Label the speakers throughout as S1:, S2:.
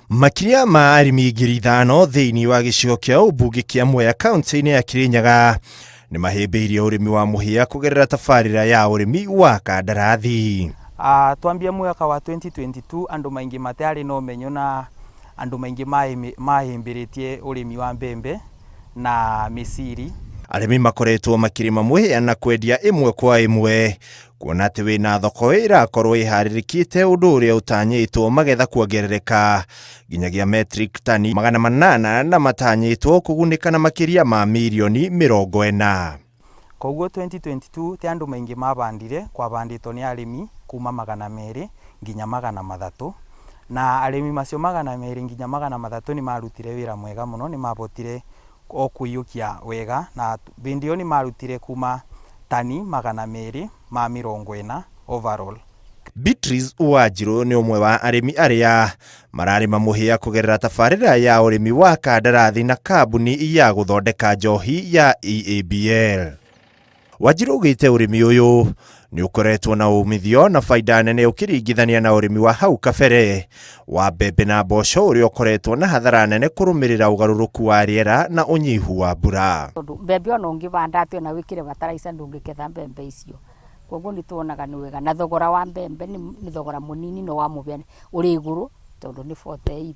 S1: Makĩria ma arĩmi 5,000 thĩinĩ wa gĩcigo kĩa ũmbunge kĩa Mwea kaunti-inĩ ya Kirinyaga nĩ mahĩmbĩirie ũrĩmi wa mũhĩa kũgerera tabarĩra ya ũrĩmi wa kandarathi.
S2: Twambia mwaka wa 2022 andũ maingĩ matiarĩ na ũmenyo na andũ maingĩ mahĩmbĩrĩtie ũrĩmi wa mbembe na mĩciri.
S1: Arĩmi makoretwo makĩrĩma mũhĩa na kwendia ĩmwe kwa ĩmwe kuona atĩ wĩna thoko ĩrakorwo ĩharĩrĩkĩte ũndũ ũrĩa ũtanyĩtwo magetha kuongerereka nginyagia metric tani 800 na matanyĩtwo kũgunĩka na makĩria ma mirioni 40.
S2: Koguo 2022 ti andũ maingĩ mabandire, kwabandĩtwo nĩ arĩmi kuma 200 nginya 300, na arĩmi macio 200 nginya 300 nĩ marutire wĩra mwega mũno, nĩ mabotire o kũiyũkia wega, na hĩndĩ ĩyo nĩ marutire kuma tani 240 overall.
S1: Beatrice Wanjirũ nĩ ũmwe wa arĩmi arĩa mararĩma mũhĩa kũgerera tabarĩra ya ũrĩmi wa kandarathi na kambuni ya gũthondeka njohi ya EABL. Wanjirũ augĩte ũrĩmi ũyũ nĩ ũkoretwo na umithio na baida nene ũkĩringithania na ũrĩmi wa hau kabere wa mbembe na mboco ũrĩa ũkoretwo na hathara nene kũrũmĩrĩra ũgarũrũku wa rĩera na ũnyihu wa mbura.
S3: Tondũ mbembe ona ũngĩbanda atĩa ona wĩkĩre bataraitha ndũngĩketha mbembe icio. Koguo nĩ tuonaga nĩ wega na thogora wa mbembe nĩ thogora mũnini no wa mũhĩa ũrĩ igũrũ tondũ nĩ 48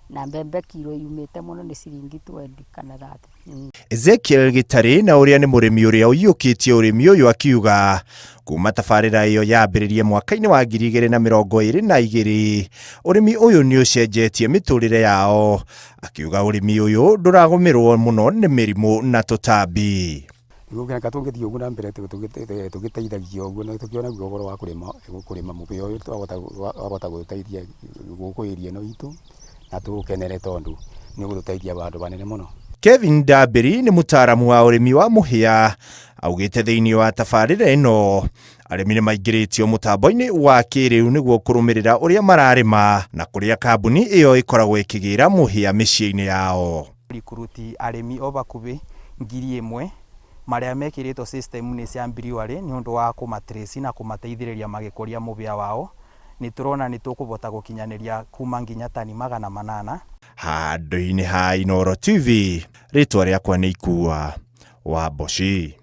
S3: na mbembe kiro yumĩte mũno nĩ ciringi 20 kana 30.
S1: Ezekiel Gĩtarĩ na ũrĩa nĩ mũrĩmi ũrĩa ũiyũkĩtie ũrĩmi ũyũ akiuga kuma tabarĩra ĩyo yambĩrĩrie mwaka-inĩ wa 2022 ũrĩmi ũyũ nĩ ũcenjetie mĩtũrĩre yao. Akiuga ũrĩmi ũyũ ndũragũmĩrwo mũno nĩ mĩrimũ na tũtambi.
S4: Rĩu tũngĩthiĩ ũguo na mbere tũgĩteithagia ũguo na tũkĩonagia ũhoro wa kũrĩma mũhĩa ũyũ twahota gũteithia gũkũ area ĩno itũ na tũũkenere tondũ nĩ ũgũtũteithia handũ hanene mũno.
S1: Kevin Ndambĩri nĩ mũtaaramu wa ũrĩmi wa mũhĩa augĩte thĩinĩ wa tabarĩra ĩno arĩmi nĩ maingĩrĩtio mũtambo-inĩ wa kĩrĩu nĩguo kũrũmĩrĩra ũrĩa mararĩma na kũrĩa kambuni ĩyo ĩkoragwo ĩkĩgĩra mũhĩa mĩciĩ-inĩ yao.
S2: Rikuruti arĩmi o bakubĩ 1,000 marĩa mekĩrĩtwo system-inĩ cia brewery nĩ ũndũ wa kũmatrace na kũmateithĩrĩria magĩkũria mũhĩa wao. Nĩ tũrona nĩ tũkũbota gũkinyanĩria kuma nginya tani 800.
S1: Handũ-inĩ ha Inooro TV, rĩtwa rĩakwa nĩ Ikua wa Mboci.